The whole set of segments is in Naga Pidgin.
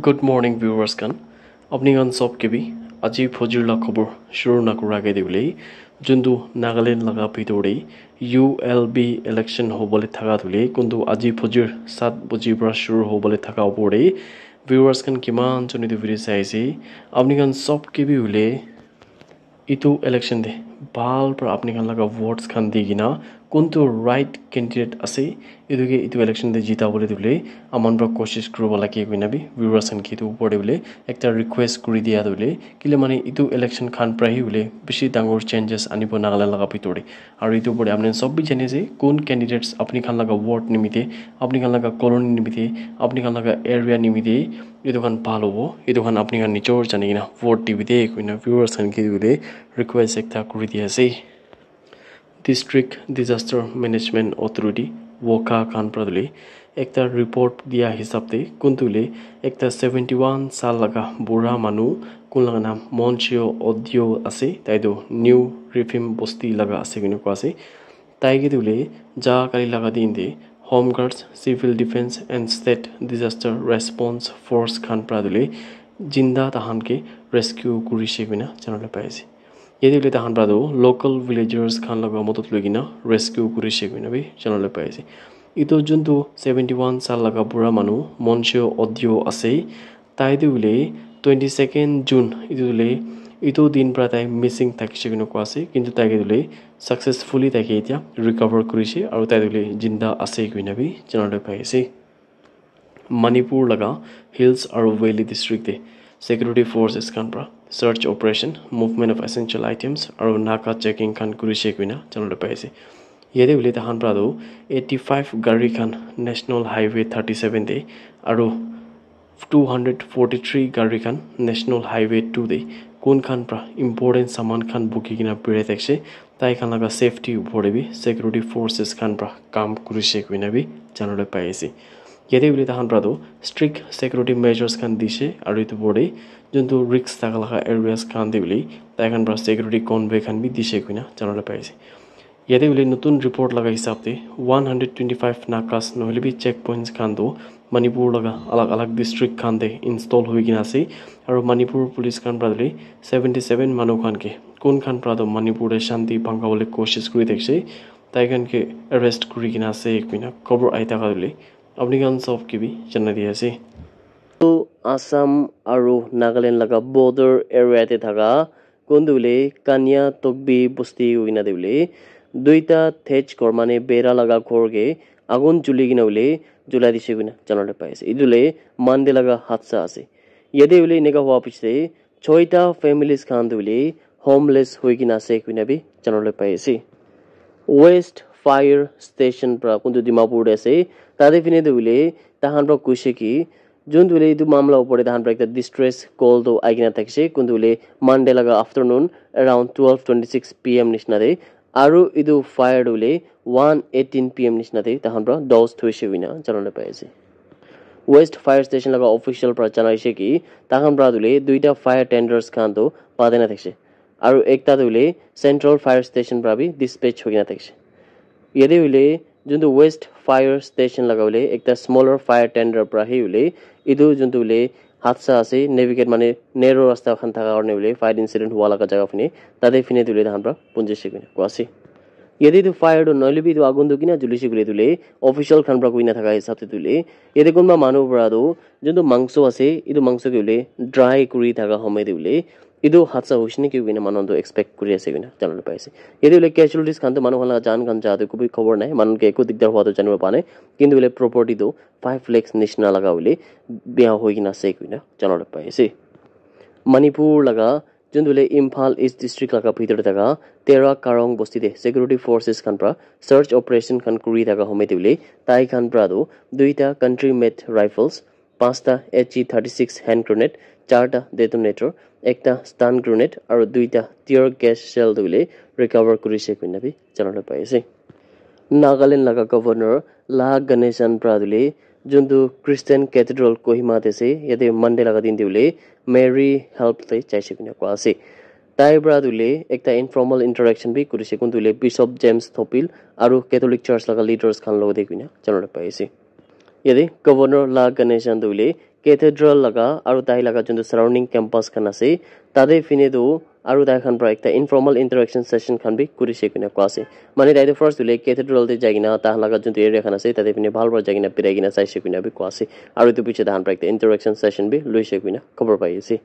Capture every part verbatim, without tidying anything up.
Good morning, viewers khan. Apni khan sob ke bi aji phojir la khobor shuru na kura age de hoile, juntu Nagaland laga bhitor de U L B election hobole thaka de hoile, kuntu aji phojir sat baji pra shuru hobole thaka opor de viewers khan kiman jone etu video sai ase. Apni khan sob ke bi hoile etu election de bhal pra apni khan laga votes khan di kena kuntu right candidate ase, etu ke etu election de jita bole dibole aman pra koshish kuribo lage koina bi viewers khan ke etu upor de bole ekta request kuri dia tu bole, kile mane etu election khan pra hi bole bishi dangor changes anibo Nagaland laga bhitor de. Aru etu upor de apni khan sob bi jani ase kun candidates apni khan laga ward nimite, apni khan laga colony nimite, apni khan laga area nimite etu khan bhal hobo, etu khan apni khan nijor jani kena vote dibi de koina viewers khan ke etu de request ekta kuri di ase. District Disaster Management Authority, WOCA khan pra dule ekta report dia hisab de kuntu le ekta seventy one saal laga bura manu kun laga naam Monchio Odio ase, tai tu New Rifim Bosti laga ase koina koi ase. Tai ke tu le ja kali laga din de Home Guards, Civil Defense and State Disaster Response Force khan pra dule jinda tahan ke rescue kurishe koina janabole pai ase. Yate hoile tahan pra tu local villagers khan laga modot loi kena rescue kurishe koina bi janabole pai ase. Etu juntu seventy one saal laga bura manu Monchio Odio ase, tai tu hoile twenty second June etu hoile etu din pra tai missing thakishe koina koi ase, kintu tai ke hoile successfully tai ke etia recover kurishe aru tai tu hoile jinda ase koina bi janabole pai ase. Manipur laga hills aru valley district te security forces khan pra search operation, movement of essential items aru naka checking khan kurishe koina janabole pai ase. Yate hoile tahan pra tu eighty five gari khan National Highway thirty seven te aru two hundred forty three gari khan National Highway two te kun khan pra important saman khan buki kena birai thakishe, tai khan laga safety upor te bi security forces khan pra kam kurishe koina bi janabole pai ase. Yate hoile tahan pra tu strict security measures khan dishe aru etu upor te juntu risk thaka laga areas khan te hoile tai khan pra security convoy khan bi dishe koina janabole pai ase. Yate hoile notun report laga hisab te one hundred twenty five nakas nohoile bi checkpoints khan tu Manipur laga alag alag district khan te install hoi kena ase, aru Manipur police khan pra hoile seventy seven manu khan ke kun khan pra tu Manipur te shanti bhanga bole koshish kuri thakishe, tai khan ke arrest kuri kena ase koina khobor ahi thaka hoile apni khan sob ke bi janai di ase. Assam aru Nagaland laga border area te thaka kuntu hoile Kanya Tokbi Bosti hoina te hoile duita thej ghor mane bera laga ghor ke agun juli kena hoile julai dishe koina janabole pai ase. Etu hoile Monday laga hadsa ase. Yate hoile eneka hua piche te choita families khan tu hoile homeless hoi kena ase koina bi janabole pai ase. West Fire Station pra kuntu Dimapur te ase, tate phine tu hoile tahan pra koishe ki juntu hoile etu mamla upor te tahan pra ekta distress call tu ahi kena thakishe, kuntu hoile Monday laga afternoon around twelve twenty six P M nishina te, aru etu fire tu hoile one eighteen P M nishina te tahan pra douse thoishe koina janabole pai ase. West Fire Station laga official pra janaishe ki tahan pra tu hoile duita fire tenders khan tu padai na thakishe, aru ekta tu hoile Central Fire Station pra bi dispatch hoi kena thakishe. Yate hoile juntu West Fire Station laga hoile ekta smaller fire tender pra hi hoile etu juntu hoile hadsa ase, navigate mane narrow rasta khan thaka karne hoile fire incident hua laga jaga phine tate phine tu hoile tahan pra punjishe koina koi ase. Yate tu fire tu nohoile bi tu agun tu kena julishe koile tu hoile official khan pra koina thaka hisab te tu hoile yate kunba manu pra tu juntu mangso ase etu mangso ke hoile dry kuri thaka homoi te hoile etu hadsa hoishe naki koina manu khan tu expect kuri ase koina janabole pai ase. Yate hoile casualties khan tu manu khan laga jaan khan ja tu eku bi khobor nai, manu khan ke eku dikdar hua tu janibo pa nai, kintu hoile property tu five lakhs nishina laga hoile bia hoi kena ase koina janabole pai ase. Manipur laga juntu hoile Imphal East District laga bhitor te thaka Tera Karong Bosti te security forces khan pra search operation khan kuri thaka homoi te hoile tai khan pra tu duita country made rifles, panchta H E thirty six hand grenade, charta detonator, ekta stun grenade aru duita tear gas shell tu hoile recover kurishe koina bi janabole pai ase. Nagaland laga governor La Ganesan pra tu hoile juntu Christian Cathedral Kohima te ase, yate Monday laga din te hoile Mary help te jaishe koina koi ase. Tai pra tu hoile ekta informal interaction bi kurishe kuntu hoile Bishop James Thopil aru Catholic Church laga leaders khan logote koina janabole pai ase. Yate Governor La Ganesan tu hoile cathedral laga aru tai laga juntu surrounding campus khan ase, tate phine tu aru tai khan para ekta informal interaction session khan bi kurise koina koa ase. Mane tai tu first hoile cathedral te jai kena tai khan laga juntu area khan ase tate phine bhal para jai kena birai kena saise koina bi koa ase. Aru etu piche tai khan para ekta interaction session bi loise koina khobor pai ase.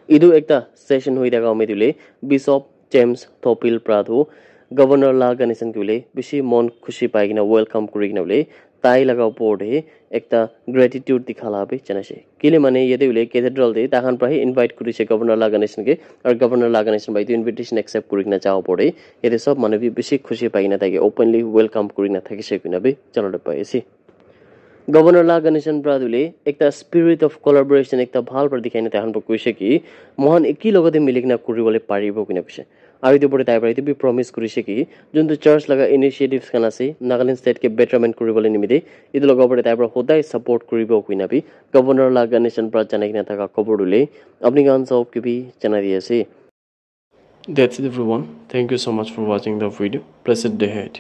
Etu ekta session hoi thaka hoile Bishop James Thopil para tu Governor La Ganesan ke hoile bishi mon khushi pai kena welcome kuri kena hoile tai laga opor te ekta gratitude dikha la bi janaise. Kile mane yate hoile cathedral te tai khan para hi invite kurise Governor La Ganesan ke, aru Governor La Ganesan para etu invitation accept kuri kena ja opor te yate sob manu bi bishi khushi pai kena tai ke openly welcome kuri kena thakise koina bi janabole pai ase. Governor La Ganesan para tu hoile ekta spirit of collaboration ekta bhal para dikhai na tai khan para koise ki mohan eki logote mili kena kuri bole paribo koina koise. Aru etu opor te tai para etu bi promise kurise ki juntu church laga initiatives khan ase Nagaland state ke betterment kuri bole nimite etu laga opor te tai para hodai support kuribo koina bi Governor La Ganesan para janai kena thaka khobor tu hoile apni khan sob ke bi janai di ase. That's it, everyone. Thank you so much for watching the video. Blessed day ahead.